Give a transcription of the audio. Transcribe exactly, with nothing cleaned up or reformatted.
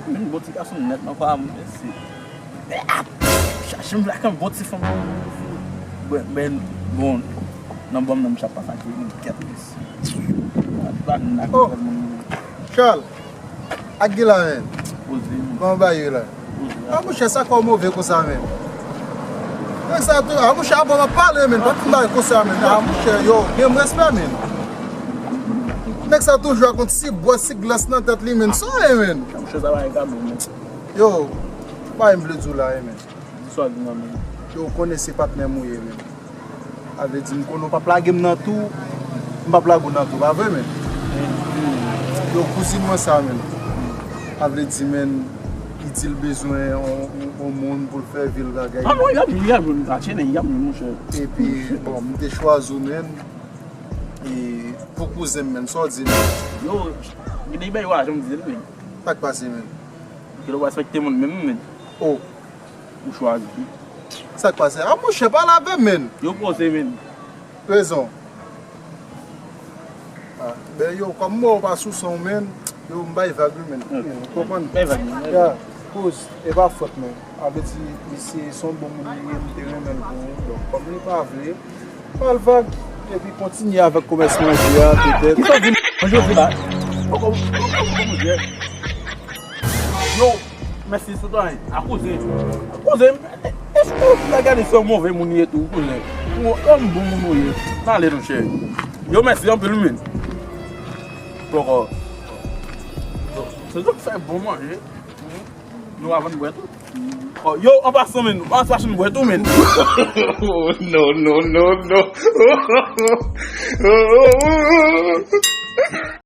Men bon ti gason nèt nan pa mwen, mesye. Men ap chache m lakay bon ti fanm. Bon, men bon, nan bon nan m chap pa fache, men kèt, mesye. Pa nan Oh. Charles, ak Gila, men. Poze, men. Kòman bagay yo la? Poze. Ah, monchè, sa kò move konsa, men. Nèg sa tou, ah, monchè, avan m ap pale, men. Pa t bagay konsa, men. Ah, monchè, yo, gen respè, men. Nèg sa toujou ak yon ti bwè, ti glas nan tèt li, men. Sa ye, men. Monchè, sa pa egzame, men. Yo, pa m vle di w la, men. Di sa w di nan men. Yo, ou konnen se patnè m ou ye, men. A vle di, m konnen w p ap lage m nan tou, m p ap lage w nan tou, pa vre, men? Yo, kouzin mwen sa, men. A vle di, men, li di l bezwen on, on, on moun pou l fè vil bagay. Ah non, y ap, y ap jwenn katye, men, y ap jwenn, monchè. Epi, bon, m te chwazi w, men. E, pou kouzen m, men, sa w di, men? Yo, gen de bagay yo a janm di l, men. Sa k pase, men? Gen lè w pa respekte moun menm, men. Oh. Ou chwazi. Sa k pase? Ah, monchè, pale avè m, men. Yo poze, men. Rezon. Ah, ben yo, kòm mwen, ou pa sou san w, men. Yo, m bay vag, wi, men. Ok. Ou konprann? Bay vag, men. Ya, kouz, e pa fòt, men. A vle di, misye se yon bon moun li ye, m te renmen l pou ou. Donk, kòm li pa vle, ba l vag, epi kontinye avèk komès manje a, petèt. Kisa w di? Manje w di la? Poko, poko, poko manje. Yo, mèsi, sitwayen. A koze. A koze. Èske w ta gade se yon move moun ye tou, kouzen? Ou yon bon moun ou ye. N ale, monchè. Yo, mèsi anpil, men. Poko. Se zòt fè bon manje. Nou avann bwè tou. Oh, yo, an pasan, men. An pasan, bwè tou, men. Oh, no, no, no, no.